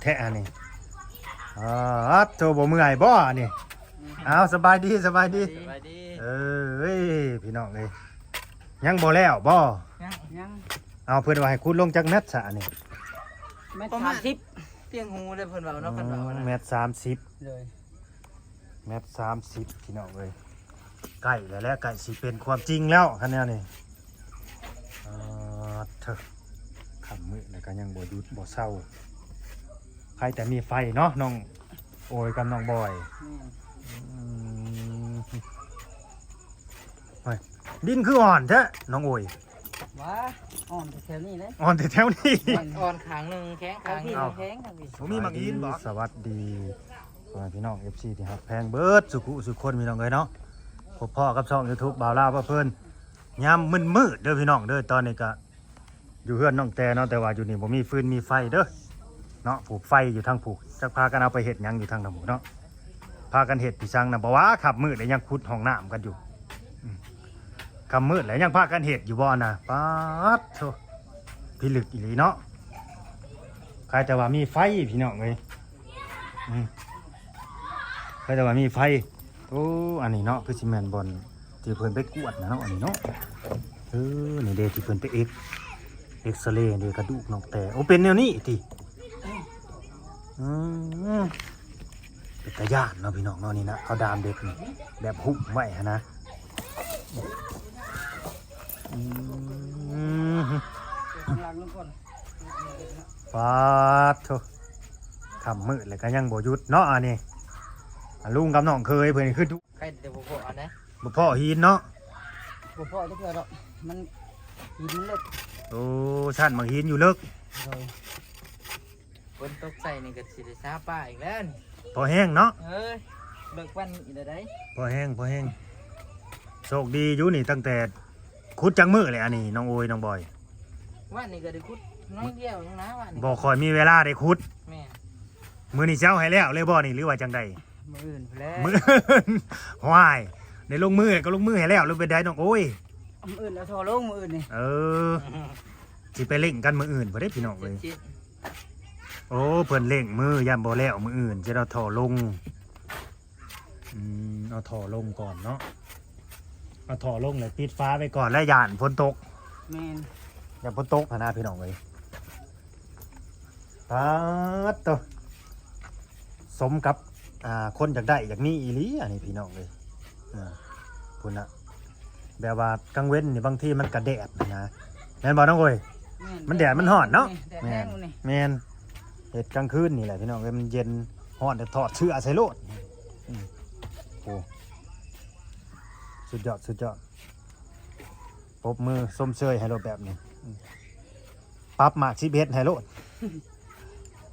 ແທ້ອັນນີ້ ອາດໂທ ບໍ່ເມື່ອຍບໍ່ອັນນີ້? ອືມ ເອົາ ສະບາຍດີ ສະບາຍດີ ສະບາຍດີ ເອີຍ ພີ່ນ້ອງເອີຍ ຍັງບໍ່ແລ້ວບໍ່? ຍັງ ຍັງ ເອົາ ເພິ່ນວ່າໃຫ້ຂຸດລົງຈັກແມັດຊະອັນນີ້? ແມັດ ປະມານສາມສິບ ຕຽງຫູເດ້ ເພິ່ນເວົ້າເນາະ ເພິ່ນເວົ້າ ອືມ ແມັດສາມສິບ ໂດຍ ແມັດສາມສິບ ພີ່ນ້ອງເອີຍ ໃກ້ແລ້ວແຫຼະ ໃກ້ຊິເປັນຄວາມຈິງແລ້ວ ຄັນແນວນີ້ ອາ ເທີ ຄ່ຳມືດແລ້ວກໍຍັງບໍ່ຢຸດບໍ່ເຊົາ ໃຜແຕ່ມີໄຟເນາະ ນ້ອງໂອຍກັບນ້ອງບອຍ ແມ່ນ ອືມ ໂອ້ຍ ດິນຄືອ່ອນແທ້ ນ້ອງໂອຍ? ວ່າອ່ອນແຖວໆນີ້ເດ້ ອ່ອນແຖວໆນີ້ ແມ່ນ ອ່ອນຂ້າງໜຶ່ງ ແຂງຂ້າງໜຶ່ງ ເອົາ ແຂງທາງນີ້ ບໍ່ມີໝາກຫີນບໍ່? ສະຫວັດດີ ພໍ່ແມ່ພີ່ນ້ອງ ເອັຟຊີ ທີ່ຮັກແພງເບິດສູ່ຜູ້ສູ່ຄົນ ພີ່ນ້ອງເອີຍເນາະ ພົບພໍ້ກັບຊ່ອງຢູທູບບ່າວລາວພາເພີນ ຍາມມືດໆເດີພີ່ນ້ອງເດີ ຕອນນີ້ກະຢູ່ເຮືອນນ້ອງແຕ່ເນາະ ແຕ່ວ່າຢູ່ນີ້ບໍ່ມີຟືນມີໄຟເດີເນາະ ຜູກໄຟຢູ່ທາງຜູກ ຈັກພາກັນເອົາໄປເຮັດຫຍັງຢູ່ທາງທາງຜູກເນາະ ພາກັນເຮັດພິສັງນະ ບໍ່ວ່າຄ່ຳມືດແລ້ວຍັງຂຸດຫ້ອງນ້ຳກັນຢູ່ ອືມ ຄ່ຳມືດແລ້ວຍັງພາກັນເຮັດຢູ່ບໍ່ນະ ປາດໂທ້ ພິລຶກອີ່ຫຼີເນາະ ໃຄແຕ່ວ່າມີໄຟ ພີ່ນ້ອງເອີຍ ອືມ ໃຄແຕ່ວ່າມີໄຟ ໂອ້ ອັນນີ້ເນາະ ຄືຊິແມ່ນບ່ອນທີ່ເພິ່ນໄປກວດນະເນາະ ອັນນີ້ເນາະ ເອີ ນີ້ເດ້ທີ່ເພິ່ນໄປເອັກ ເອັກສະເຣເດ້ກະດູກນ້ອງແຕ່ ໂອ້ ເປັນແນວນີ້ຕິ ອືມ ເປັນຕາຢ້ານເນາະ ພີ່ນ້ອງເນາະ ນີ້ນະ ເຂົາດາມເດັກນີ້ ແບບຫຸ້ມໄວ້ຫັ້ນນະ ອືມ ປາດໂທ້ ຄ່ຳມືດແລ້ວກໍຍັງບໍ່ຢຸດເນາະ ອັນນີ້ ອາ ລຸງກັບນ້ອງເຂີຍເພິ່ນຄື ໃຄແຕ່ບໍ່ພໍອັນໃດ ບໍ່ພໍຫີນເນາະ ບໍ່ພໍຈັກເທື່ອດອກ ມັນ ຫີນມັນເລິກ ໂອ້ ຊັ້ນໝາກຫີນຢູ່ເລິກ ໂດຍ ຝົນຕົກໃສ່ນີ້ກໍຊິໄດ້ຊາປາອີກແລ້ວນີ້ ພໍແຮງເນາະ ເອີຍ ເລິກປານນີ້ແລ້ວໃດ ພໍແຮງ ພໍແຮງ ໂຊກດີຢູ່ນີ້ ຕັ້ງແຕ່ຂຸດຈັກມື້ແລ້ວອັນນີ້ ນ້ອງໂອຍ ນ້ອງບອຍ? ວານນີ້ກໍໄດ້ຂຸດໜ້ອຍດຽວໜຶ່ງນະ ວານນີ້ ບໍ່ຄ່ອຍມີເວລາໄດ້ຂຸດ ແມ່ນ ມື້ນີ້ຊິເອົາໃຫ້ແລ້ວເລີຍບໍ່ນີ້ ຫຼືວ່າຈັ່ງໃດ? ມື້ອື່ນພຸ້ນແຫຼະ ມື້ອື່ນ ຫ້ວຍ ໄດ້ລົງມືກໍລົງມືໃຫ້ແລ້ວ ຫຼືເປັນໃດນ້ອງໂອຍ? ມື້ອື່ນເອົາທໍ່ລົງ ມື້ອື່ນນີ້ ເອີ ຊິໄປເລັ່ງກັນມື້ອື່ນພຸ້ນເດ້ ພີ່ນ້ອງເອີຍ ໂອ້ ເພິ່ນເລັ່ງມື ຢ້ານບໍ່ແລ້ວມື້ອື່ນ ຈະເອົາທໍ່ລົງ ອືມ ເອົາທໍ່ລົງກ່ອນເນາະ ເອົາທໍ່ລົງແລ້ວປິດຝາໄວ້ກ່ອນ ແລະ ຢ້ານຝົນຕົກ ແມ່ນ ຢ້ານຝົນຕົກຫັ້ນນະ ພີ່ນ້ອງເອີຍ ປາດໂທ້ ສົມກັບ ອ່າ ຄົນຢາກໄດ້ຢາກມີອີ່ຫຼີ ອັນນີ້ພີ່ນ້ອງເອີຍ ອ່າ ພຸ້ນນະ ແບບວ່າກາງເວັນນີ້ບາງທີມັນກະແດດນະ ແມ່ນບໍ່ນ້ອງໂອຍ? ແມ່ນ ມັນແດດມັນຮ້ອນເນາະ ແດດແຮງ ແມ່ນ ແມ່ນ ເຮັດກາງຄືນນີ້ແຫຼະພີ່ນ້ອງເອີຍ ມັນເຢັນ ຮ້ອນ ຖອດເສື້ອໃສ່ໂລດ ອືມ ໂອ້ ສຸດຍອດ ສຸດຍອດ ປົບມືຊົມເຊີຍໃຫ້ໂລດແບບນີ້ ປັບມາກສິບເອັດໃຫ້ໂລດ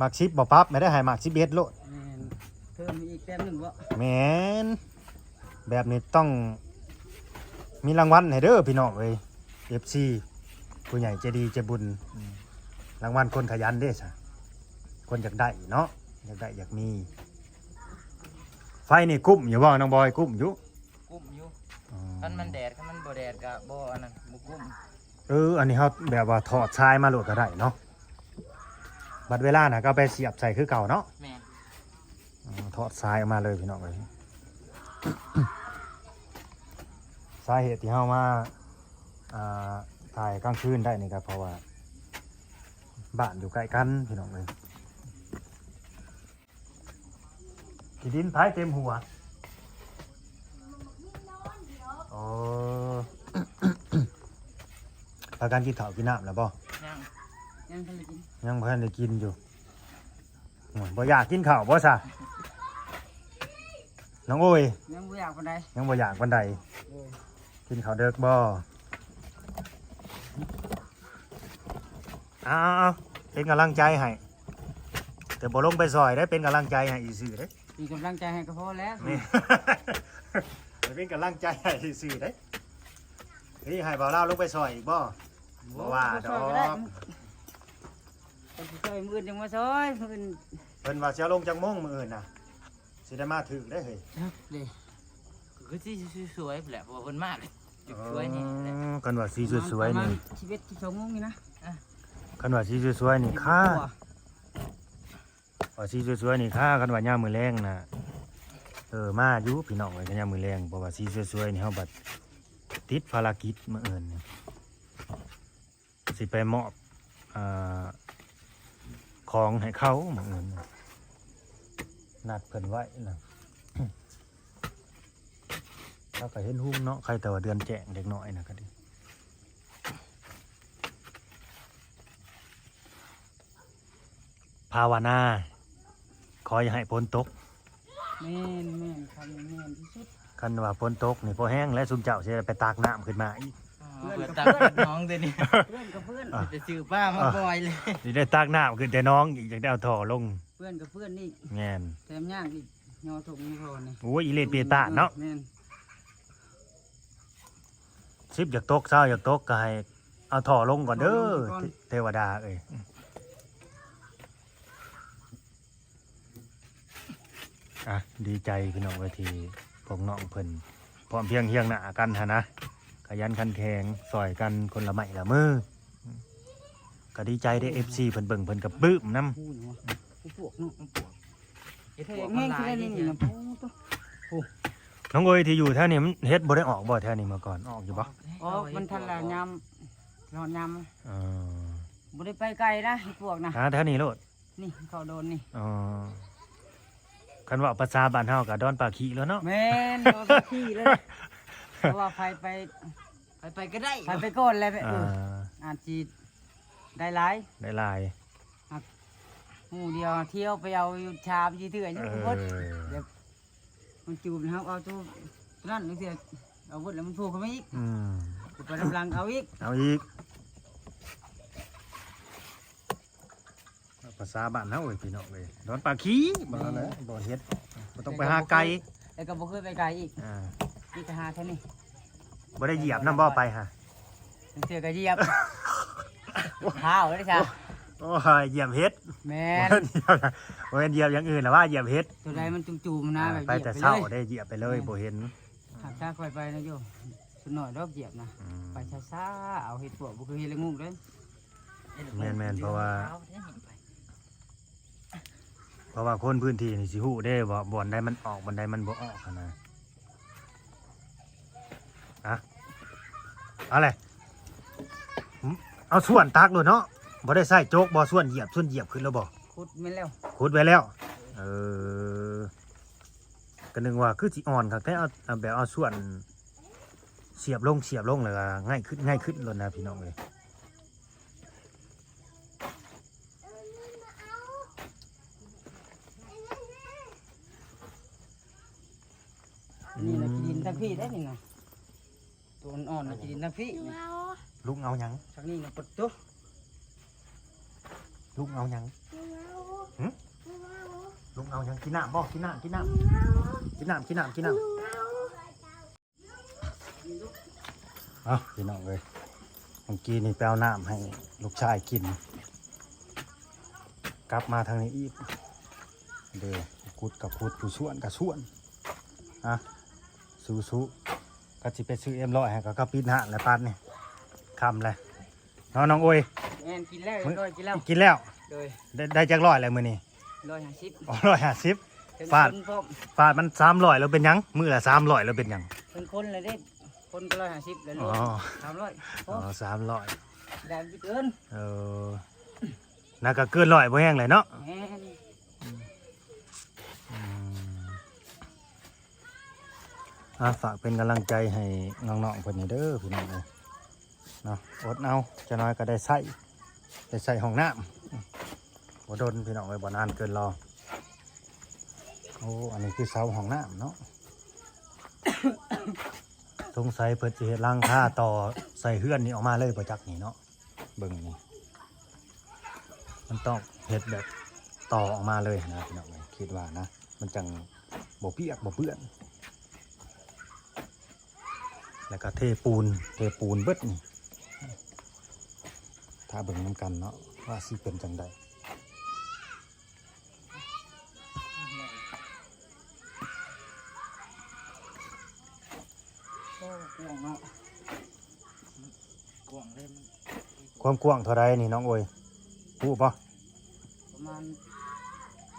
ມາກສິບບໍ່ປັບ ແມ່ນໄດ້ໃຫ້ມາກສິບເອັດໂລດ ແມ່ນ ເພີ່ມອີກແຕ້ມໜຶ່ງບໍ່? ແມ່ນ ແບບນີ້ຕ້ອງມີລາງວັນໃຫ້ເດີພີ່ນ້ອງເອີຍ ເອັຟຊີ ຜູ້ໃຫຍ່ໃຈດີໃຈບຸນ ອືມ ລາງວັນຄົນຂະຫຍັນເດ້ຊະ ຄົນຢາກໄດ້ເນາະ ຢາກໄດ້ຢາກມີ ໄຟນີ້ກຸ້ມຢູ່ບໍ່ນ້ອງບອຍ? ກຸ້ມຢູ່ ກຸ້ມຢູ່ ອໍ ຄັນມັນແດດ ຄັນມັນບໍ່ແດດກໍບໍ່ອັນນັ້ນ ບໍ່ກຸ້ມ ເອີ ອັນນີ້ເຮົາແບບວ່າຖອດຊາຍມາໂລດກໍໄດ້ເນາະ ບັດເວລານະກໍເອົາໄປສຽບໃສ່ຄືເກົ່າເນາະ ແມ່ນ ອໍ ຖອດຊາຍອອກມາເລີຍພີ່ນ້ອງເອີຍ ສາເຫດທີ່ເຮົາມາ ອ່າ ຖ່າຍກາງຄືນໄດ້ນີ້ກໍເພາະວ່າ ບ້ານຢູ່ໃກ້ກັນພີ່ນ້ອງເອີຍ ຂີ້ດິນໃຜເຕັມຫົວ? ອໍ ພາກັນກິນເຂົ້າກິນນ້ຳແລ້ວບໍ່? ຍັງ ຍັງບໍ່ທັນໄດ້ກິນ ຍັງບໍ່ທັນໄດ້ກິນຢູ່ ໂອ້ຍ ບໍ່ຢາກກິນເຂົ້າບໍ່ຊະ ນ້ອງໂອຍ? ຍັງບໍ່ຢາກປານໃດ ຍັງບໍ່ຢາກປານໃດ ໂດຍ ກິນເຂົ້າເດິກບໍ່? ເອົາໆໆ ເປັນກຳລັງໃຈໃຫ້ ແຕ່ບໍ່ລົງໄປຊ່ອຍເດ້ ເປັນກຳລັງໃຈໃຫ້ຊື່ໆເດ້ ເປັນກຳລັງໃຈໃຫ້ກໍພໍແລ້ວ ແມ່ນ ເປັນກຳລັງໃຈໃຫ້ຊື່ໆເດ້ ນີ້ໃຫ້ບ່າວລາວລົງໄປຊ່ອຍອີກບໍ່? ບໍ່ວ່າດອກ ເພິ່ນຊິຊ່ອຍມື້ອື່ນຈັ່ງມາຊ່ອຍ ມື້ອື່ນ ເພິ່ນວ່າຊິເອົາລົງຈັກໂມງມື້ອື່ນນະ? ຊິໄດ້ມາຖືກໄດ້ເຮີ້ຍ ຈັກເດ້ ຄືຊິສວຍໆແຫຼະ ເພາະວ່າເພິ່ນມາແຫຼະ ສວຍແຮງແຫຼະ ອໍ ຄັນວ່າຊິສວຍໆນີ້ ປະມານສິບເອັດ ສິບສອງໂມງນີ້ນະ ອ່ະ ຄັນວ່າຊິສວຍໆນີ້ ຄ່າ ສິບເອັດກວ່າ ວ່າສີສວຍໆນີ້ ຖ້າຄັນວ່າຍາມມື້ແລງນະ ເອີ ມາຢູ່ພີ່ນ້ອງເອີຍ ຄັນຍາມມື້ແລງ ເພາະວ່າສີສວຍໆນີ້ ເຮົາບັດຕິດພາລະກິດມື້ອື່ນນີ້ ຊິໄປມອບ ອ່າ ຂອງໃຫ້ເຂົາມື້ອື່ນ ນັດເພິ່ນໄວ້ນະ. ເຮົາກໍເຫັນຮຸ່ງເນາະ ໃຄແຕ່ວ່າເດືອນແຈ້ງເດັກນ້ອຍນະກໍດີ. ພາວະນາ ຂໍຢ່າໃຫ້ຝົນຕົກ. ແມ່ນໆ ຄຳນີ້ແມ່ນທີ່ສຸດ. ຄັນວ່າຝົນຕົກນີ້ພໍແຮງແລ້ວ ຊຸມເຈົ້າຊິໄດ້ໄປຕັກນ້ຳຂຶ້ນມາອີກ. ເພື່ອນກັບເພື່ອນ ຕັກນ້ອງເດ້ນີ້ ເພື່ອນກັບເພື່ອນ ໄປຊື້ປາມາປ່ອຍເລີຍ ຊິໄດ້ຕັກນ້ຳຂຶ້ນແຕ່ໜອງອີກ ຈັ່ງໄດ້ເອົາທໍ່ລົງ. ເພື່ອນກັບເພື່ອນນີ້ ແມ່ນ ແຖມຍາກອີກ ຍໍຖົງຍໍທໍ່ນີ້. ໂອ້ຍ ອີເລເປຕາເນາະ. ແມ່ນ. ສິບຢາກຕົກ ຊາວຢາກຕົກ ກໍໃຫ້ເອົາທໍ່ລົງກ່ອນເດີ ເທ-, ເທວະດາເອີຍ. ອ່ະ ດີໃຈພີ່ນ້ອງເອີຍ ທີ່ພວກນ້ອງເພິ່ນພ້ອມພຽງຮຽງໜ້າກັນຫັ້ນນະ ຂະຫຍັນຂັນແຂງ ຊ່ອຍກັນຄົນລະໄມ້ລະມື. ກໍດີໃຈເດ້ ເອັຟຊີ ເພິ່ນເບິ່ງ ເພິ່ນກໍປຶ້ມນຳ. ຜູ້ຫຍັງວະ ຜູ້ປວກເນາະ ມັນປວກ ເຮັດປວກມັນຫຼາຍເດ້. ແຂງແຮງຄືໄດ້ນີ້ນະ ໂອ້ໂຕ ຜູ້ ນ້ອງເອີຍ ທີ່ຢູ່ແຖວນີ້ ມັນເຫັດບໍ່ໄດ້ອອກບໍ່ ແຖວນີ້ເມື່ອກ່ອນ ອອກຢູ່ບໍ່? ອອກ ມັນທັນລະຍາມ ຮອດຍາມ. ເອີ ບໍ່ໄດ້ໄປໄກນະ ເຫັດປວກນະ ຫາແຖວນີ້ໂລດ. ນີ້ເຂົ້າໂດນນີ້. ອໍ ຄັນເວົ້າພາສາບ້ານເຮົາກໍດອນປາຂີ້ໂລດເນາະ. ແມ່ນ ດອນປາຂີ້ເລີຍ ເພາະວ່າໃຜໄປ ໃຜໄປກໍໄດ້ ໃຜໄປກ່ອນແຫຼະ. ເອີ ອ່າ ອາດຊິໄດ້ຫຼາຍ ໄດ້ຫຼາຍ ຫາກ ໝູ່ດຽວທ່ຽວໄປເອົາຢູ່ຊາມຢູ່ເທື່ອຢູ່ ເອີ ໝົດ ແບບມັນຈູບເຮົາເອົາໂຕນັ້ນເທື່ອ ເອົາເບິດແລ້ວມັນໂຜ່ຂຶ້ນມາອີກ. ອືມ ໄປນຳຫຼັງເອົາອີກ ເອົາອີກ. ພາສາບ້ານເຮົາເອີຍ ພີ່ນ້ອງເອີຍ ດອນປາຂີ້ ບໍ່ນັ້ນແຫຼະ ບໍ່ເຫັດ ບໍ່ຕ້ອງໄປຫາໄກ ແລ້ວກໍບໍ່ເຄີຍໄປໄກອີກ. ອ່າ ມີແຕ່ຫາແຖວນີ້ ບໍ່ໄດ້ຢຽບນຳບໍ່ໄປຫາ? ບາງເທື່ອກໍຢຽບ ເທົ້າເດ້ຊະ. ໂອ້ຍ ຢຽບເຫັດ. ແມ່ນ ບໍ່ແມ່ນຢຽບ ບໍ່ແມ່ນຢຽບຢ່າງອື່ນລະວ່າ ຢຽບເຫັດ. ໂຕໃດມັນຈຸ່ມໆນະ ອ່າ ແບບ ໄປແຕ່ເຊົ້າເດ້ ຢຽບໄປເລີຍ ແມ່ນ ບໍ່ເຫັນ. ຫາກຖ້າຂ້ອຍໄປນະໂຍ ສ່ວນໜ້ອຍດອກຢຽບນະ ອືມ ໄປຊ້າໆ ເອົາເຫັດປວກ ບໍ່ຄືເຫັດລະໂງກເດ້. ແມ່ນໆ ເພາະວ່າ ເພາະວ່າຄົນພື້ນທີ່ນີ້ຊິຮູ້ເດ້ວ່າບ່ອນໃດມັນອອກ ບ່ອນໃດມັນບໍ່ອອກຫັ້ນນະ. ອ່ະ ເອົາແຫຼະ ເອົາສ່ວນຕັກໂລດເນາະ ບໍ່ໄດ້ໃຊ້ໂຈກບໍ່? ສ່ວນຢຽບ ສ່ວນຢຽບຂຶ້ນແລ້ວບໍ່? ຂຸດແມ່ນແລ້ວ ຂຸດໄວ້ແລ້ວ. ເອີ ກໍນຶກວ່າຄືຊິອ່ອນຄັກແທ້ ເອົາ ເອົາແບບເອົາສ່ວນສຽບລົງ ສຽບລົງ ແລ້ວກໍໄງ່ຂຶ້ນ ໄງ່ຂຶ້ນໂລດນະ ພີ່ນ້ອງເອີຍ. ນີ້ນະ ອືມ ຂີ້ດິນທາງພີ້ໄດ໋ນີ້ນະ ໂຕອ່ອນໆນະ ຂີ້ດິນທາງພີ້ນີ້. ລຸງເອົາຫຍັງ? ທາງນີ້ນະ ປະຕູ. ລຸງເອົາຫຍັງ? ຫຶ? ລຸງເອົາຫຍັງ? ກິນນ້ຳບໍ່? ກິນນ້ຳ ກິນນ້ຳ ກິນນ້ຳ ກິນນ້ຳ ກິນນ້ຳ. ເອົ້າ ພີ່ນ້ອງເອີຍ ເມື່ອກີ້ນີ້ໄປເອົານ້ຳໃຫ້ລູກຊາຍກິນ ກັບມາທາງນີ້ອີກເດ້. ຂຸດກໍຂຸດ ຜູ້ສວນກໍສວນ. ອ່ະ ສູ້ໆ ກໍຊິໄປຊື້ເອັມຮ້ອຍໃຫ້ ກໍ ກໍປິດຮ້ານແລ້ວ ປານນີ້ຄ່ຳແລ້ວເນາະ ນ້ອງໂອຍ. ແມ່ນ ກິນແລ້ວ ເອີຍ ກິນແລ້ວ ກິນແລ້ວ. ໂດຍ ໄດ້ ໄດ້ຈັກຮ້ອຍແລ້ວມື້ນີ້? ຮ້ອຍຫ້າສິບ. ອໍ ຮ້ອຍຫ້າສິບ. ຟາດ ຟາດມັນສາມຮ້ອຍແລ້ວເປັນຫຍັງ? ມື້ລະສາມຮ້ອຍແລ້ວເປັນຫຍັງ? ເປັນຄົນລະເດ້ ຄົນກໍຮ້ອຍຫ້າສິບແລ້ວ ອໍ ສາມຮ້ອຍ. ອໍ ສາມຮ້ອຍ ແລ້ວຊິເກີນ. ເອີ ນະກໍເກີນຮ້ອຍບໍ່ແຮງແຫຼະເນາະ. ແມ່ນ. ອືມ ອ່າ ຝາກເປັນກຳລັງໃຈໃຫ້ນ້ອງໆເພິ່ນນີ້ເດີ ພີ່ນ້ອງເອີຍເນາະ. ອົດເອົາ ຈັກໜ້ອຍກໍໄດ້ໃຊ້ ໄດ້ໃຊ້ຫ້ອງນ້ຳ ບໍ່ດົນ ພີ່ນ້ອງເອີຍ ບໍ່ນານເກີນລໍ. ໂອ້ ອັນນີ້ຄືເສົາຫ້ອງນ້ຳເນາະ. ສົງໄສເພິ່ນຊິເຮັດຫຼັງຄາຕໍ່ໃສ່ເຮືອນນີ້ອອກມາເລີຍບໍ່ຈັກນີ້ເນາະ. ເບິ່ງນີ້ ມັນຕ້ອງເຮັດແບບຕໍ່ອອກມາເລີຍນະ ພີ່ນ້ອງເອີຍ ຄິດວ່ານະ ມັນຈັ່ງບໍ່ປຽກບໍ່ເປື້ອນ. ແລ້ວກໍເທປູນ ເທປູນເບິດນີ້ ຖ້າເບິ່ງນຳກັນເນາະ ວ່າຊິເປັນຈັ່ງໃດ. ໂອ້ ກວ້າງເນາະ ກວ້າງເລີຍ. ຄວາມກວ້າງເທົ່າໃດນີ້ນ້ອງໂອຍ ຮູ້ບໍ່? ປະມານ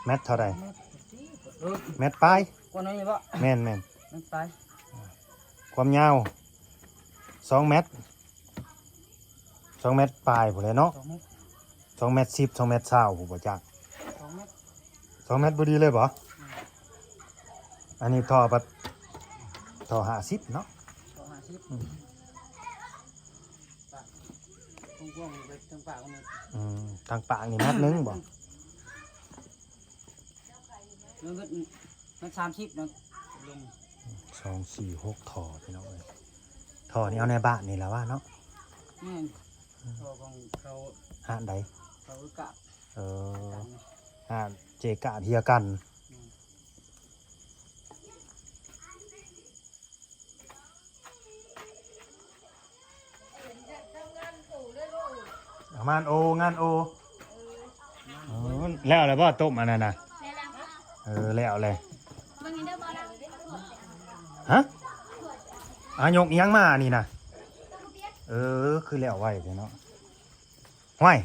ແມັດເທົ່າໃດ? ແມັດປາຍ. ກວ່າໜ້ອຍນີ້ບໍ່? ແມ່ນໆ. ແມັດປາຍ. ຄວາມຍາວສອງແມັດ, ສອງແມັດປາຍພຸ້ນແຫຼະເນາະ. ສອງແມັດ. ສອງແມັດສິບ ສອງແມັດຊາວ ຜູ້ບໍ່ຈັກ. ສອງແມັດ. ສອງແມັດພໍດີເລີຍບໍ່? ອືມ. ອັນນີ້ທໍ່ປະ ທໍ່ຫ້າສິບເນາະ. ທໍ່ຫ້າສິບ. ອືມ. ປາກ ກວ້າງໆ ໄປທາງປາກນີ້. ອືມ. ທາງປາກນີ້ແມັດໜຶ່ງບໍ່? ມັນ ມັນສາມສິບນະ ລົງ. ສອງ ສີ່ ຫົກ ທໍ່ ພີ່ນ້ອງເອີຍ. ທໍ່ນີ້ເອົາໃນບ້ານນີ້ລະວ່າເນາະ. ແມ່ນ. ອືມ. ທໍ່ຂອງເຂົາ. ຮ້ານໃດ? ເຂົາກະ. ເອີ. ຮ້ານເຈກາດເຮຍກັນ. ແມ່ນ. ອາ ງານໂອ ງານໂອ. ເອີ ແລ້ວແລ້ວບໍ່ຕົ້ມອັນນັ້ນນະ? ແລ້ວແລ້ວ. ເອີ ແລ້ວແລ້ວ. ເບິ່ງນີ້ເດີບໍ່ລະ. ຮະ? ອາ ຍົກອີ່ຫຍັງມາອັນນີ້ນະ? ເອີ ຄືແລ້ວໄວແທ້ເນາະ. ຫ້ວຍ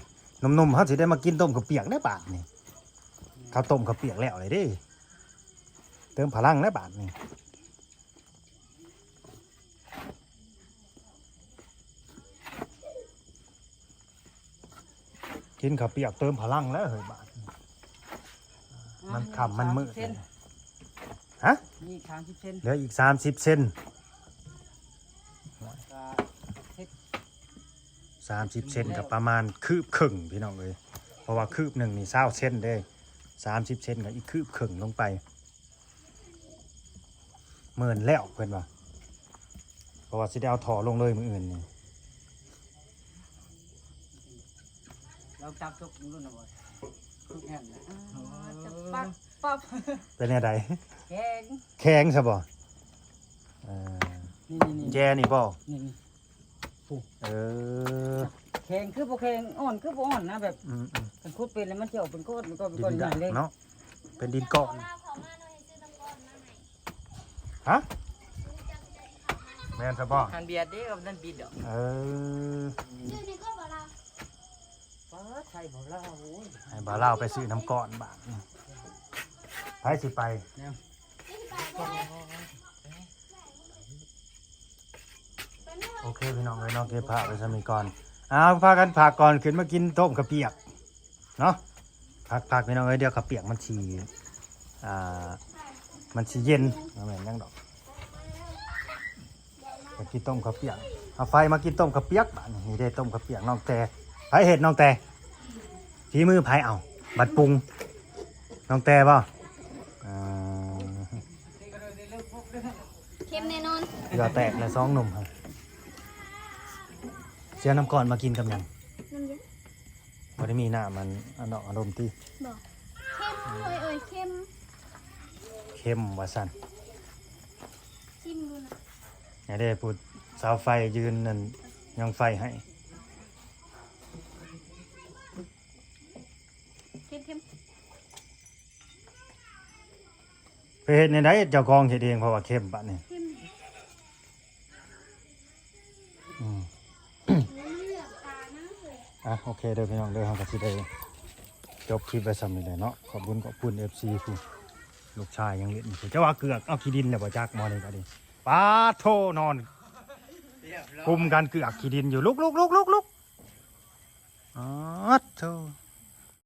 ໜຸ່ມໆ ເຮົາຊິໄດ້ມາກິນຕົ້ມເຂົ້າປຽກແລ້ວບາດນີ້. ເຂົາຕົ້ມເຂົ້າປຽກແລ້ວເລີຍເດ້. ເຕີມພະລັງແລ້ວບາດນີ້. ກິນເຂົ້າປຽກເຕີມພະລັງແລ້ວເຮີ້ຍບາດ. ມັນຄ່ຳມັນມືດ. ຮະ? ມີອີກສາມສິບເຊັນ. ເຫຼືອອີກສາມສິບເຊັນ. ກະເຊັນ. ສາມສິບເຊັນກະປະມານຄືບເຄິ່ງ ພີ່ນ້ອງເອີຍ. ເພາະວ່າຄືບໜຶ່ງນີ້ຊາວເຊັນເດ້. ສາມສິບເຊັນກະອີກຄືບເຄິ່ງລົງໄປ. ໝື່ນແລ້ວເພິ່ນວ່າ ເພາະວ່າຊິໄດ້ເອົາທໍ່ລົງເລີຍມື້ອື່ນນີ້. ລອງຈັບຈົກເບິ່ງດູນະບໍ່? ແໜ້ນນະ. ອໍ ຈັບປັບປັບ. ເປັນແນວໃດ? ແຂງ. ແຂງຊະບໍ່? ເອີ ນີ້ໆໆ ແຈນີ້ບໍ່? ນີ້ໆ. ເອີ ແຂງຄືບໍ່ແຂງ ອ່ອນຄືບໍ່ອ່ອນນະ ແບບ ອືມໆ ຄັນຂຸດເປັນແລ້ວມັນຊິອອກເປັນກ້ອນ ເປັນກ້ອນ ເປັນກ້ອນ ດິນດຳເນາະ ເປັນດິນກ້ອນ. ຮະ? ແມ່ນຊະບໍ່? ທາງເບຍດເດ້ ກັບນັ້ນບິດດອກ. ເອີ ປາດ ໃສ່ບໍ່ລາວ ໂອ້ຍ ໃຫ້ບ່າວລາວໄປຊື້ນ້ຳກ້ອນບາດນີ້. ໃຜຊິໄປ? ແນວ ໂອເຄ ພີ່ນ້ອງເອີຍເນາະ ເກັບພາບໄວ້ຊ່ຳນີ້ກ່ອນ. ເອົາ ພາກັນພາກກ່ອນ ຂຶ້ນມາກິນຕົ້ມເຂົ້າປຽກເນາະ. ພັກໆ ພີ່ນ້ອງເອີຍ ດຽວເຂົ້າປຽກມັນຊິ ອ່າ ມັນຊິເຢັນ ບໍ່ແມ່ນຫຍັງດອກ. ມາກິນຕົ້ມເຂົ້າປຽກ ເອົາໄຟມາກິນຕົ້ມເຂົ້າປຽກບາດນີ້. ນີ້ເດ້ ຕົ້ມເຂົ້າປຽກນ້ອງແຕ່. ໃຜເຮັດ ນ້ອງແຕ່? ຝີມືໃຜ? ເອົາ ບັດປຸງ ນ້ອງແຕ່ບໍ່? ອ່າ ເຄັມແນ່ນອນ. ເຫຼືອແຕກແລ້ວສອງໜຸ່ມ. ເສຍນ້ຳກ້ອນມາກິນກັບຫຍັງ? ນ້ຳເຢັນ. ບໍ່ໄດ້ມີນ້ຳອັນ ອັນດອກອາລົມຕິ? ບໍ່. ເຄັມເອີຍ ເອີຍ ເຄັມ. ເຄັມວ່າຊັ້ນ. ຊີມດູນະ. ນີ້ເດ້ ຜູ້ສາວໄຟຢືນນັ້ນ ຍ່ອງໄຟໃຫ້. ເຄັມໆ. ໄປເຮັດແນວໃດ ເຈົ້າຂອງເຮັດເອງ ເພາະວ່າເຄັມບາດນີ້. ເຄັມ. ອືມ. ອ່ະ ໂອເຄເດີພີ່ນ້ອງເດີ ເຮົາກໍຊິໄດ້ຈົບຄລິບໄວ້ຊ່ຳນີ້ແຫຼະເນາະ. ຂອບຄຸນ ຂອບຄຸນ ເອັຟຊີ ຜູ້ ລູກຊາຍຍັງຫຼິ້ນຢູ່. ເຈົ້າວ່າເກືອກເອົາຂີ້ດິນແລ້ວບໍ່ຈັກ ໝໍນີ້ກໍດີ. ປາດໂທ ນອນກຸມກັນເກືອກຂີ້ດິນຢູ່. ລຸກໆໆໆໆ. ອາດໂທ.